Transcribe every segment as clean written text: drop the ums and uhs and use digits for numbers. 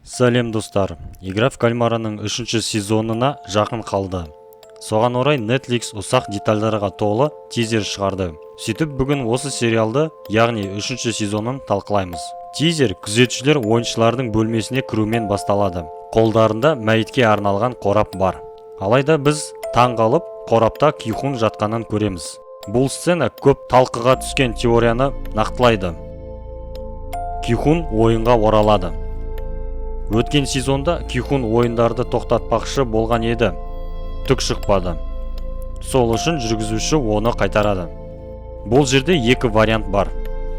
Сәлем, достар! «Игра в кальмараның» үшінші сезонына жақын қалды. Соған орай Netflix ұсақ детальдарға толы тизер шығарды. Сөйтіп, бүгін осы сериалды, яғни үшінші сезонын талқылаймыз. Тизер күзетшілер ойыншылардың бөлмесіне кірумен басталады. Қолдарында мәйітке арналған қорап бар. Алайда біз таң қалып, қорапта Кихун жатқанын көреміз. Бұл сцена көп талқыға түскен теорияны нақтылайды: Кихун ойынға оралады. Өткен сезонда Кихун ойындарды тоқтатпақшы болған еді, түк шықпады. Сол үшін жүргізуші оны қайтарады. Бұл жерде екі вариант бар: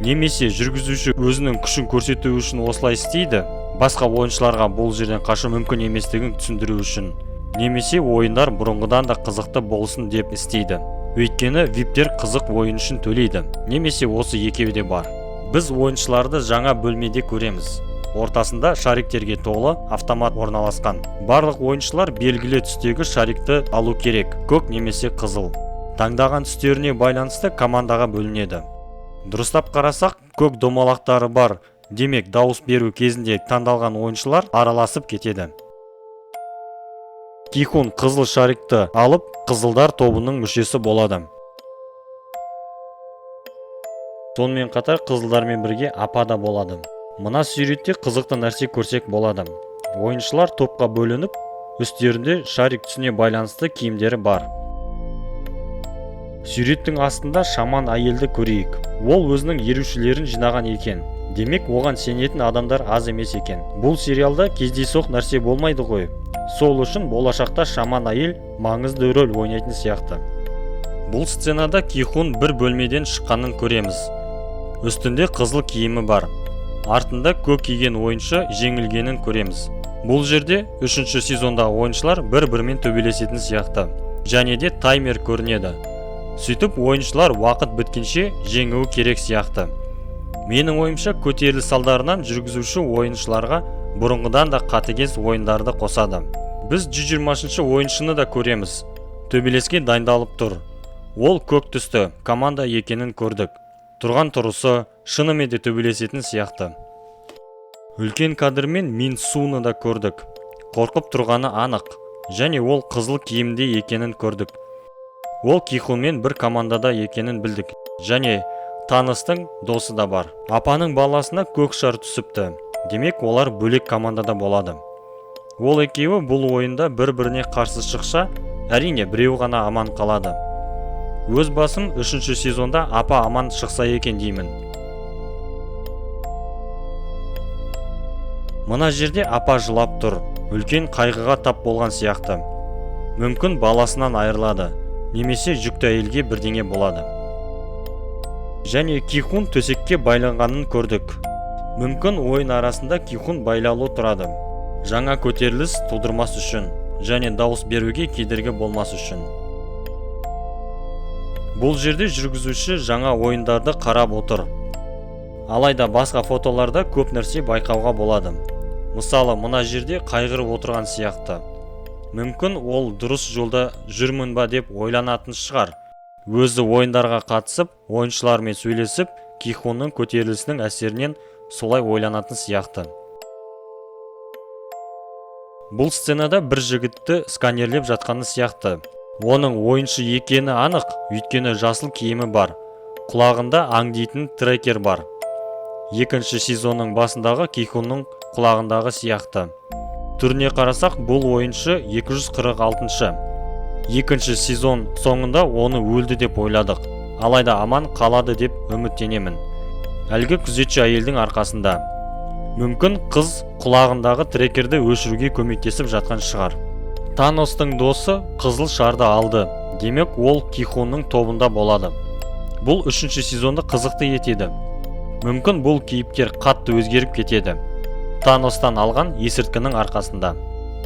немесе жүргізуші өзінің күшін көрсету үшін осылай істейді, басқа ойыншыларға бұл жерден қашу мүмкін еместігін түсіндіру үшін, немесе ойындар бұрынғыдан да қызықты болсын деп істейді, өйткені виптер қызық ойын үшін төлейді, немесе осы екеуі де бар. Біз ойыншыларды жаңа бөлмеде көреміз. Ортасында шариктерге толы автомат орналасқан. Барлық ойыншылар белгілі түстегі шарикті алу керек: көк немесе қызыл. Таңдаған түстеріне байланысты командаға бөлінеді. Дұрыстап қарасақ, көк домалақтары бар. Демек, дауыс беру кезінде таңдалған ойыншылар араласып кетеді. Кихун қызыл шарикті алып, қызылдар тобының мүшесі болады. Сонымен қатар қызылдармен бірге апа да болады. Мына суретте қызықты нәрсе көрсек болады. Ойыншылар топқа бөлініп, үстерінде шарик түсіне байланысты киімдері бар. Суреттің астында шаман әйелді көрейік. Ол өзінің ерушілерін жинаған екен. Демек, оған сенетін адамдар аз емес екен. Бұл сериалда кездейсоқ нәрсе болмайды ғой. Сол үшін болашақта шаман әйел маңызды рөл ойнайтын сияқты. Бұл сценада Кихун бір бөлмеден шыққанын көреміз. Үстінде қызыл киімі бар. Артында көк киген ойыншы жеңілгенін көреміз. Бұл жерде үшінші сезондағы ойыншылар бір-бірімен төбелесетін сияқты. Және де таймер көрінеді. Сөйтіп, ойыншылар уақыт біткенше жеңуі керек сияқты. Менің ойымша, көтеріліс салдарынан жүргізуші ойыншыларға бұрынғыдан да қатыгез ойындарды қосады. Біз 120 ойыншыны да көреміз. Төбелеске дайындалып тұр. Ол көк түсті команда екенін көрдік. Тұрған тұрысы шынымен де төбелесетін сияқты. Үлкен кадрмен Минсуны да көрдік. Қорқып тұрғаны анық. Және ол қызыл киімде екенін көрдік. Ол Кихунмен бір командада екенін білдік. Және Таностың досы да бар. Апаның баласына көк шар түсіпті. Демек, олар бөлек командада болады. Ол екеуі бұл ойында бір-біріне қарсы шықса, әрине, біреу ғана аман қалады. Өз басым, үшінші сезонда апа аман шықса екен деймін. Мына жерде апа жылап тұр. Үлкен қайғыға тап болған сияқты. Мүмкін, баласынан айырылады, немесе жүкті әйелге бірдеңе болады. Және Кихун төсекке байланғанын көрдік. Мүмкін, ойын арасында Кихун байлаулы тұрады. Жаңа көтеріліс тудырмас үшін және дауыс беруге кедергі болмас үшін. Бұл жерде жүргізуші жаңа ойындарды қарап отыр. Алайда басқа фотоларда көп нәрсе байқауға болады. Мысалы, мына жерде қайғырып отырған сияқты. Мүмкін, ол дұрыс жолда жүрмін ба деп ойланатын шығар. Өзі ойындарға қатысып, ойыншылармен сөйлесіп, Кихунның көтерілісінің әсерінен солай ойланатын сияқты. Бұл сценада бір жігітті сканерлеп жатқаны сияқты. Оның ойыншы екені анық, өйткені жасыл киімі бар. Құлағында аңдитын трекер бар. Екінші сезонның басындағы Кихунның құлағындағы сияқты. Түріне қарасақ, бұл ойыншы 246-шы. Екінші сезон соңында оны өлді деп ойладық. Алайда аман қалады деп үміттенемін. Әлгі күзетші әйелдің арқасында. Мүмкін, қыз құлағындағы трекерді өшіруге көмектесіп жатқан шығар. Таностың досы қызыл шарды алды. Демек, ол Кихунның тобында болады. Бұл үшінші сезонды қызықты етеді. Мүмкін, бұл кейіпкер қатты өзгеріп кетеді. Таностан алған есірткінің арқасында.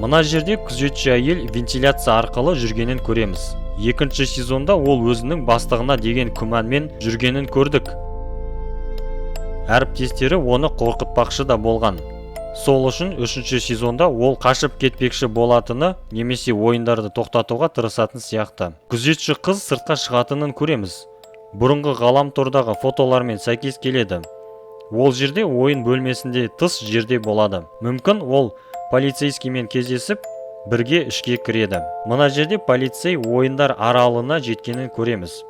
Мына жерде күзетші әйел вентиляция арқылы жүргенін көреміз. Екінші сезонда ол өзінің бастығына деген күмәнмен жүргенін көрдік. Әріптестері оны қорқытпақшы да болған. Сол үшін үшінші сезонда ол қашып кетпекші болатыны немесе ойындарды тоқтатуға тырысатын сияқты. Күзетші қыз сыртқа шығатынын көреміз. Бұрынғы ғаламтордағы фотолармен сәйкес келеді. Ол жерде ойын бөлмесінде тыс жерде болады. Мүмкін, ол полицейскиймен кездесіп, бірге ішке кіреді. Мына жерде полицей ойындар аралына жеткенін көреміз.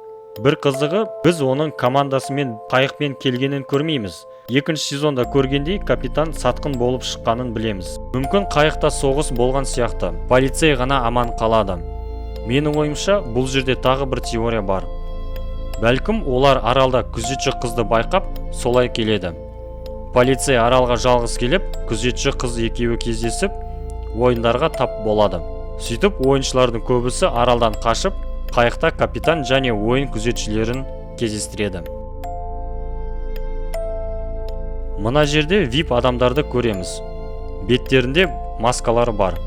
Бір қызығы, біз оның командасымен қайықпен келгенін көрмейміз. Екінші сезонда көргендей, капитан сатқын болып шыққанын білеміз. Мүмкін, қайықта соғыс болған сияқты, полицей ғана аман қалады. Менің ойымша, бұл жерде тағы бір теория бар. Бәлкім, олар аралда күзетші қызды байқап, солай келеді. Полицей аралға жалғыз келіп, күзетші қыз екеуі кездесіп, ойындарға тап болады. Сөйтіп, ойыншылардың көбісі аралдан қашып, қайықта капитан және ойын күзетшілерін кездестіреді. Мына жерде VIP адамдарды көреміз. Беттерінде маскалары бар.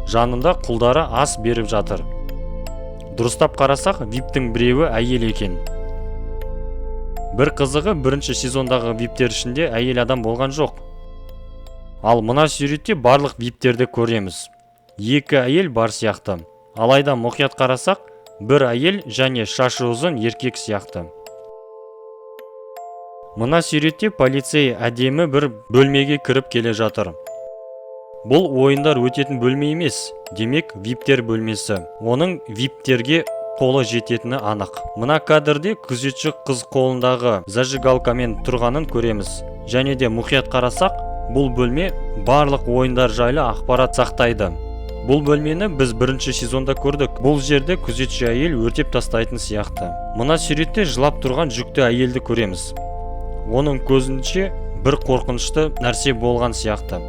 Жанында құлдары ас беріп жатыр. Дұрыстап қарасақ, VIP-тің біреуі әйел екен. Бір қызығы, бірінші сезондағы VIP-тер ішінде әйел адам болған жоқ. Ал мына суретте барлық VIP-терді көреміз. Екі әйел бар сияқты. Алайда мұқият қарасақ, бір әйел және шашы ұзын еркек сияқты. Мына суретте полицей әдемі бір бөлмеге кіріп келе жатыр. Бұл ойындар өтетін бөлме емес, демек, VIP-тер бөлмесі. Оның VIP-терге қолы жететіні анық. Мына кадрде күзетші қыз қолындағы зажигалкамен тұрғанын көреміз. Және де мұқият қарасақ, бұл бөлме барлық ойындар жайлы ақпарат сақтайды. Бұл бөлмені біз бірінші сезонда көрдік. Бұл жерде күзетші әйел өртеп тастайтын сияқты. Мына суретте жылап тұрған жүкті әйелді көреміз. Оның көзінше бір қорқынышты нәрсе болған сияқты.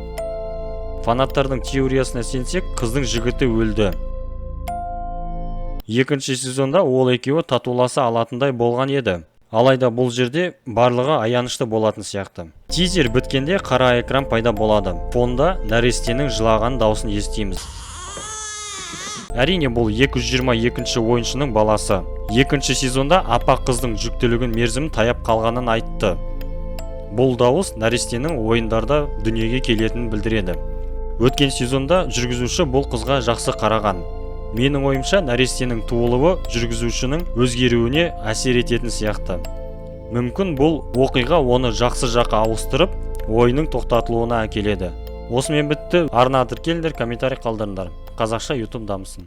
Фанаттардың теориясына сенсек, қыздың жігіті өлді. Екінші сезонда ол екеуі татуласа алатындай болған еді. Алайда бұл жерде барлығы аянышты болатын сияқты. Тизер біткенде қара экран пайда болады. Фонда нәрестенің жылаған даусын естиміз. Әрине, бұл 222 ойыншының баласы. Екінші сезонда апа қыздың жүктілігін мерзімі таяп қалғанын айтты. Бұл дауыс нәрестенің ойындарда дүниеге келетінін білдіреді. Өткен сезонда жүргізуші бұл қызға жақсы қараған. Менің ойымша, нәрестенің туылуы жүргізушінің өзгеруіне әсер ететін сияқты. Мүмкін, бұл оқиға оны жақсы жаққа ауыстырып, ойынның тоқтатылуына әкеледі. Осымен бітті. Арнаға тіркеліңдер, комментарий қалдырыңдар. Қазақша YouTube дамысын.